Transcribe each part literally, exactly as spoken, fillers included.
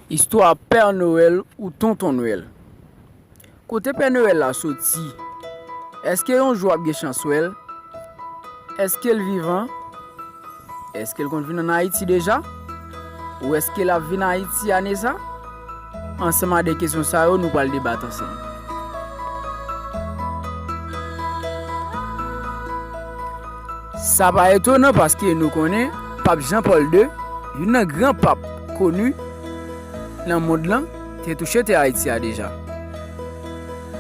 Istwa Pè Nwèl ou Tonton Nwèl. Kote Pè Nwèl la soti? Èske yon jou w ap gen chans wè l? Èske l vivan? Èske l konn vin ann Ayiti deja? Ou èske l ap vin Ayiti ane sa? Ansanm a de kesyon sa yo, nou pral debat ansanm. Sa pa etonan paske nou konnen Pap Jan Pòl de, youn nan gran pap koni nan mond lan, te touche tè Ayiti a deja.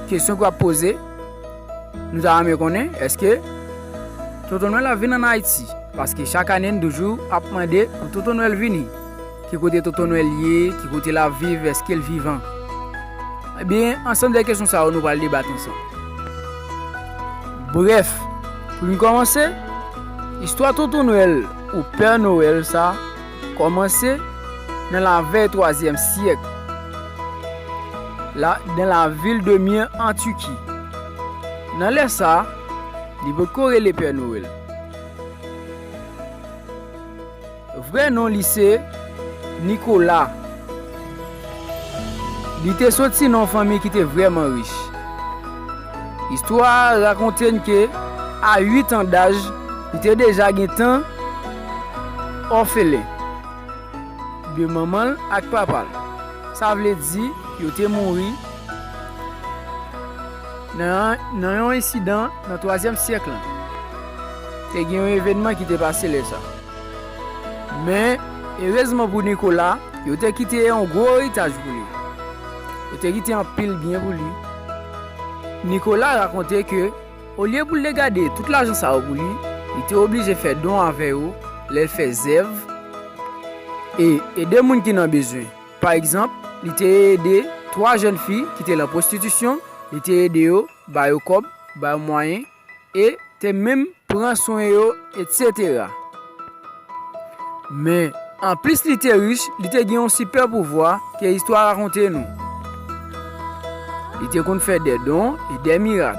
Kesyon k ap poze, nou ta renmen konnen, èske Tonton Nwèl ap vin ann Ayiti? Paske chak ane, n toujou ap mande pou Tonton Nwèl vini. Ki kote Tonton Nwèl ye? Ki kote l ap viv? Èske l vivan? Ebyen, ansanm de kesyon sa yo, nou pral debat ansanm. Brèf, pou n kòmanse, istwa Tonton Nwèl ou Pè Nwèl sa kòmanse nan lavèy twazyèm syèk, la, nan lavil de Myèn, an Tiki. Nan lè sa, li potko rele Pè Nwèl. Vrè non li se Nikola. Li te soti nan yon fanmi ki te vrèman rich. Istwa a rakonte n ke a uit an daj, li te deja gentan òfelen de manman l ak papa l. Sa vle di, yo te mouri nan, nan yon ensidan nan twazyèm syèk lan. Te gen yon evènman ki te pase lè sa. Men, erezman pou Nikola, yo te kite yon gwo eritaj pou li. Yo te kite anpil byen pou li. Nikola rakonte ke, olye pou l te gade tout lajan sa yo pou li, li te oblije fè don avè yo, lè l fè zèv, e ede moun ki nan bezwen. Pa egzanp, li te ede twa jèn fi ki te nan pwostitisyon, li te ede yo, ba yo kòb, ba yo mwayen, e te menm pran swen yo, etsetera. Men, anplis li te rich, li te gen yon sipè pouvwa ke istwa rakonte nou. Li te konn fè de don e de mirak.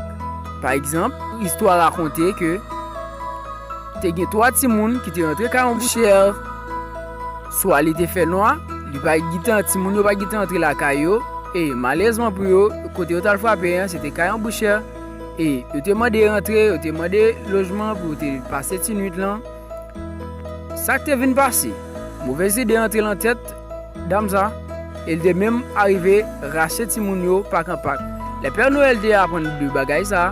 Pa egzanp, istwa rakonte ke te gen twa timoun ki te rantre kay yon bouchè. Swa li te fè nwa, li pa t gentan, timoun yo pa t gentan antre lakay yo, e malerezman pou yo, kote yo t al frape an, se te kay yon bouchè. E yo te mande rantre, yo te mande lojman pou yo te pase ti nwit lan. Sa k te vin pase? Movèz ide antre nan tèt dam sa, e l te menm arive rache timoun yo pak an pak. Lè Pè Nwèl te aprann de bagay sa,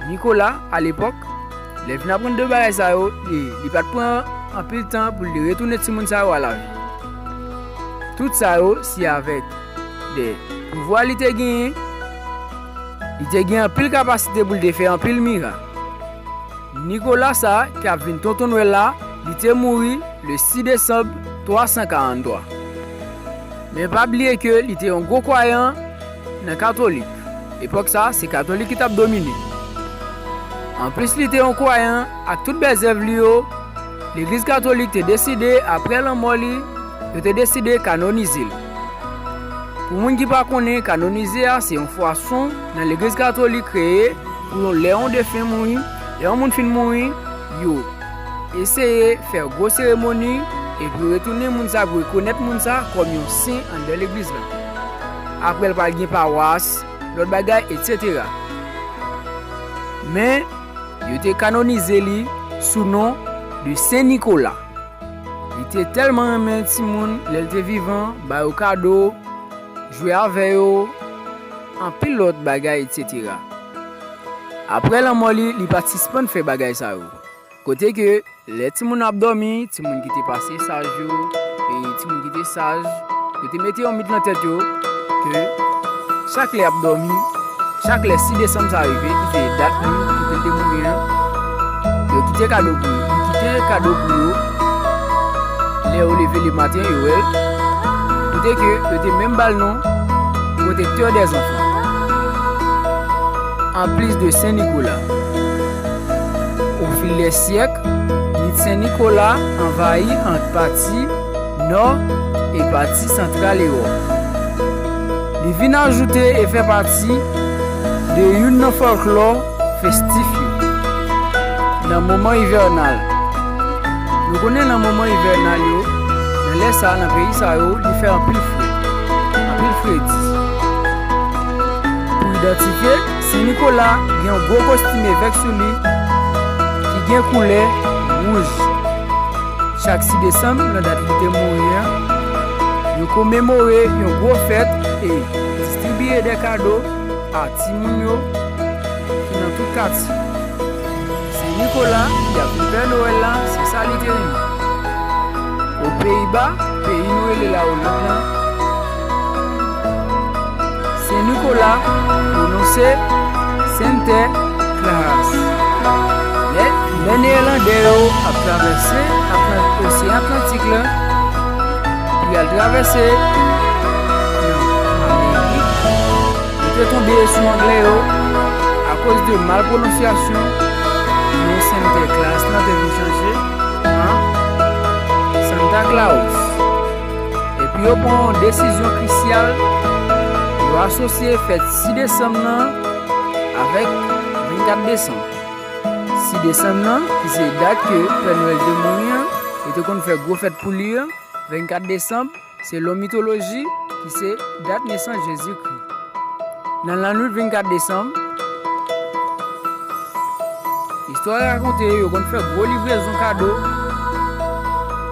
Nikola, alepòk, lè l vin aprann de bagay sa yo, li, li pa t pran anpil tan pou l te retounen timoun sa yo a lavi. Tout sa yo, se avèk de pouvwa li te genyen, li te gen anpil kapasite pou l te fè anpil mirak. Nikola sa a, k ap vin Tonton Nwèl la, li te mouri le sis desanm twa san karanntwa. Men pa bliye ke li te yon gwo kwayan nan katolik. Epòk sa a, se katolik ki t ap domine. Anplis li te yon kwayan, ak tout bèl zèv li yo, legliz katolik te deside, apre lanmò li, yo te deside kanonize l. Pou moun ki pa konnen, kanonize a se yon fason nan legliz katolik kreye pou yon, lè yon defen mouri, lè yon moun fin mouri, yo eseye fè gwo seremoni epi yo retounen moun sa, pou rekonèt moun sa kòm yon sen anndan legliz la. Apre l pral gen pawas, lòt bagay, etsetera. Men, yo te kanonize li sou non de Sen Nikola. Li te tèlman renmen timoun lè l te vivan, ba yo kado, jwe avè yo, anpil lòt bagay, etsetera. Apre lanmò li, li pa t sispann fè bagay sa yo. Kote ke lè timoun ap dòmi, timoun ki te pase saj yo, e timoun ki te saj, yo te mete yon mit nan tèt yo ke chak lè y ap dòmi, chak lè sis desanm sa rive, ki se dat li, kote l te mouri an, yo kite kado pou li. Li kite kado pou yo. Lè yo leve lematen, yo wè l. Kote ke yo te menm ba l non Protecteur des enfants. Anplis de Sen Nikola. Au fil des siècles, mit Sen Nikola anvayi ant pati nò e pati santral Ewòp. Li vin ajoute e fè pati de youn nan fòlklò festif yo. Nan moman ivènal. Nou konnen nan moman ivènal yo, nan lè sa, nan peyi sa yo, li fè anpil fre. Wilfredi. Pou idantifye, Sen Nikola gen yon gwo kostim evèk sou li ki gen koulè wouj. Chak sis desanm, nan dat li te mouri an, yo komemore yon gwo fèt e distribiye de kado a timoun yo ki nan tout katye. Sen Nikola, y ap di Pè Nwèl la, se sa li te renmen. O Peyiba, peyi nou rele Lawoland lan, Sen Nikola pwononse Sinterklaas. Lè, lè Neyèlandè yo ap travèse Atlan-, Oseyan Atlantik la, pou y al travèse nan Amerik, yo te tonbe sou Anglè yo akoz de mal pwononsyasyon non Sinterklaas lan te vin chanje an Santa Claus. Epi yo pran yon desizyon krisyal, yo asosye fèt sis desanm nan avèk vennkat desanm. Sis desanm nan, ki se dat ke Pè Nwèl te mouri an, yo te konn fè gwo fèt pou li an, vennkat desanm, selon mitoloji, ki se dat nesans Jezikri. Nan lannwit vennkat desanm, istwa rakonte, yo konn fè gwo livrezon kado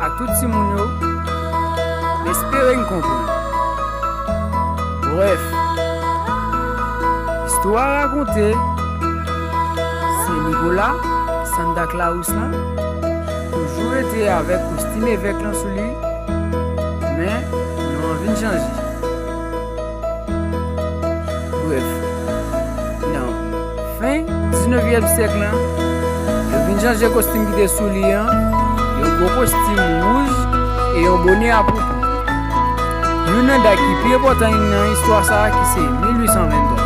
ak tout timoun yo. M espere n konprann. Brèf, istwa rakonte, Sen Nikola, Santa Claus lan, toujou rete avèk kostim evèk lan sou li, men non an vin chanje. Brèf, nan fen diznèvyèm syèk lan, yo vin chanje kostim ki te sou li an, yon gwo kostim wouj e yon bonè a poupou. Youn nan dat ki pi enpòtan nan istwa sa a, ki se mil uit san venntwa.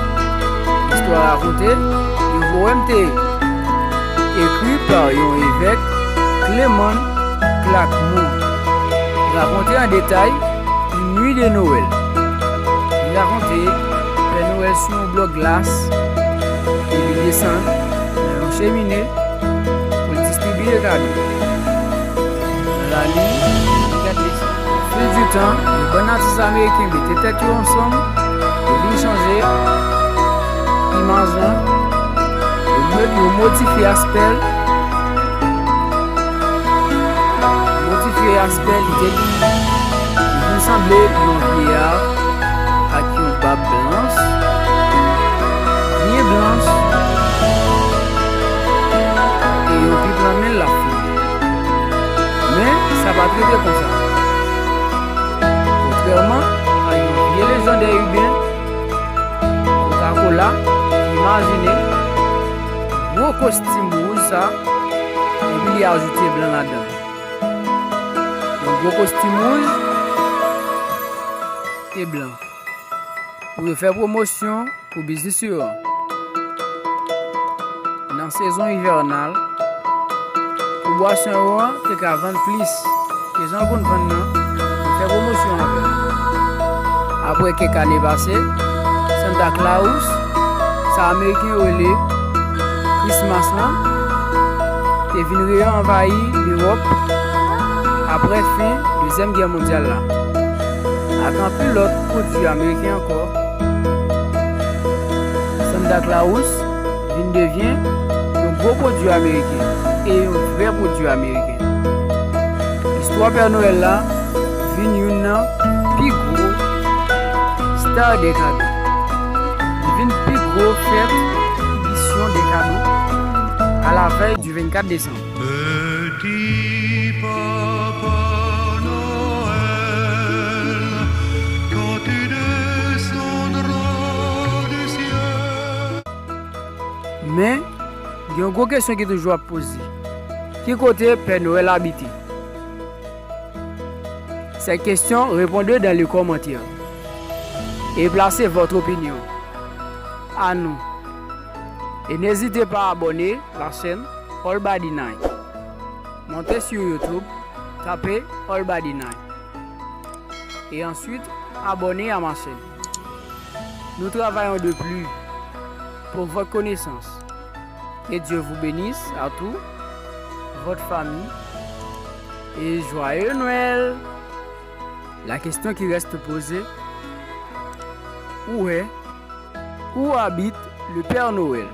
Istwa rakonte, yon powèm te ekri pa yon evèk, Clement Clarkmont, rakonte an detay une nuit de Noël. Li rakonte Pè Nwèl sou yon blòk glas e li desann nan yon chemine pou l distribiye kado. Nan lane vennkat desanm, au fil du temps, yon bann atis ameriken mete tèt yo ansanm, yo vin chanje imaj lan, yo mo-, yo modifye aspè l, modifye aspè l, li te vin, li vin sanble yon vyeya ak yon bab blanch, byen blanch, e yon pip nan men l l ap fimen. Men, sa pa t rete konsa. Kontrèman a yon vye lejandè iben, Coca-Cola, ki imajine gwo kostim wouj sa, epi li ajoute blan ladan. Yon gwo kostim wouj e blan. Pou yo fè pwomosyon pou biznis yo an. Nan sezon ivènal, pou bwason yo an te ka vann plis ke jan yo konn vann nan, pou fè pwomosyon avè l. Apre kèk ane pase, Santa Claus, sa Ameriken yo rele Christmas lan, te vin re-, anvayi Lewòp apre fen Dezyèm Gè Mondyal la, ak anpil lòt pwodui ameriken ankò. Santa Claus vin devyen yon gwo pwodui ameriken e yon vrè pwodui ameriken. Istwa Pè Nwèl la vin youn nan pi gwo star de kado. Li vin pi gwo fèt tradisyon de kado à la veille du vennkat desanm. Petit Papa Noël, quand tu descendras du ciel. Men, gen yon gwo kesyon ki toujou ap poze. Ki kote Pè Nwèl abite? Cette question, répondez dans les commentaires. Et placez votre opinion. À nous. Et n'hésitez pas à abonner la chaîne All Body Night. Montez sur YouTube, tapez All Body Night. Et ensuite, abonnez à ma chaîne. Nous travaillons de plus pour votre connaissance. Que Dieu vous bénisse à tous, votre famille, et joyeux Noël! La question qui reste posée, Où est, où habite le Père Noël?